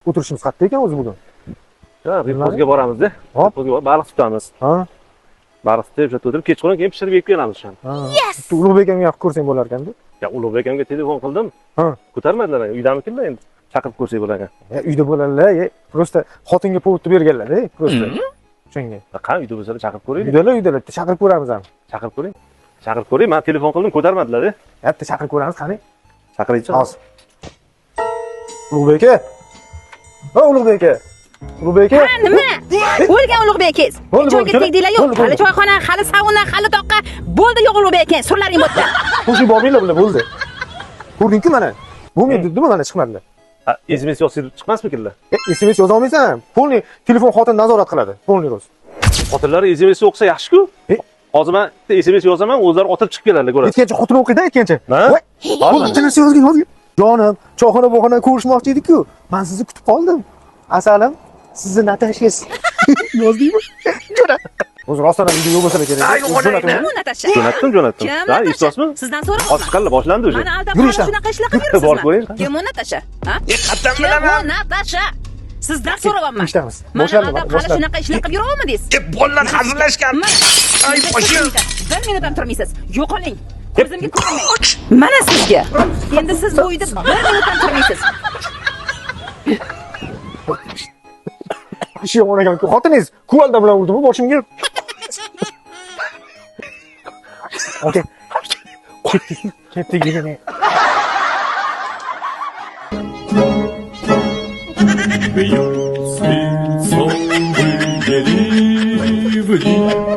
O'tirishimiz qayerda ekan o'zi bugun? Ha, Ripozga boramiz-da. Hop. Ripozga borib baliq tutamiz. Ha? Baliq tutib, o'sha o'tirib kechqurun keyin pishirib yeb kelamiz o'shani. Yes. Ulug'bek akamga ko'rsang bo'lar ekanda. Ya Ulug'bek akamga telefon qildim. Ha. Ko'tarmadilar. Uydamikinlar endi? Chaqirib ko'rsak bo'lar ekan. Ya uyda bo'ladilar, ya просто xotinga поводni berganlar-da, просто. O'shanga. Qani uyda bo'lsalar chaqirib ko'raylik. Uydalar, uydalar, bitta chaqirib ko'ramiz ham. Chaqirib ko'ring. Chaqirib ko'ring. Men telefon qildim, ko'tarmadilar-da. Ya bitta chaqirib ko'ramiz, qani? Chaqiraychi. Hozir. Ulug'bek aka. Ha, Ulug'bek aka. Ulug'bek aka. Ha, nima? O'lgan Ulug'bek akangiz. Bo'ldi, Joyga bo'ldi, tegdinglar yo'q. bo'ldi, bo'ldi. Hali choyxona, hali sauna, hali toqqa. Bo'ldi yo'q Ulug'bek aka, surlaring bo'tda. Qo'shib bormanglar bular, bo'ldi. Ko'rding-ku mana. Bo'lmaydi dedimi, mana chiqmadilar. Ha, SMS yozsangiz chiqmasmikinlar? SMS yoza olmaysan. Polniy telefon xotin nazorat qiladi. Polniy rost. Xotinlari SMS o'qisa yaxshi-ku. Hozir men SMS yozaman, o'zlari otilib chiqib keladilar, ko'rasiz. Aytgancha xotin o'qiydi, aytgancha. Ha? Voy, bitta narsa yozgin, yozgin. Jonim, choyxona bo'xona ko'rishmoqchi edik-ku. Men sizni kutib qoldim. Asalim, sizni Natashangiz. Yozdingmi? Jo'na. O'zi rostdan ham video bo'lsa kerak. Kim u Natasha? Jo'natdim, jo'natdim. Kim Ha, Natasha? eshityapsizmi? Sizdan so'rayapman. Hozir chiqadilar, boshlandi o'sha. Mana aldab Yurish hali lan. shunaqa ishlar qilib yuribsizmi? Borib ko'ring. Kim u Natasha? Ha? Qatdan Kim bilaman. u Natasha? Sizdan so'rayapman. Eshitamiz. Mana Boshlandi, aldab hali boshlandi. shunaqa ishlar qilib yuribmidingiz? Bolalar hazillashgan. Ay, boshim. Bir minut ham turmaysiz. Yo'qoling. Ko'zimga ko'rinmang. Mana sizga. Endi siz bu uyda bir minut ham turmaysiz. Ishi yomon ekan. Xotiningiz kuvalda bilan urdimi boshimga? Okey. Ketdik, ketdik yine. Бьют свинцовые ливни.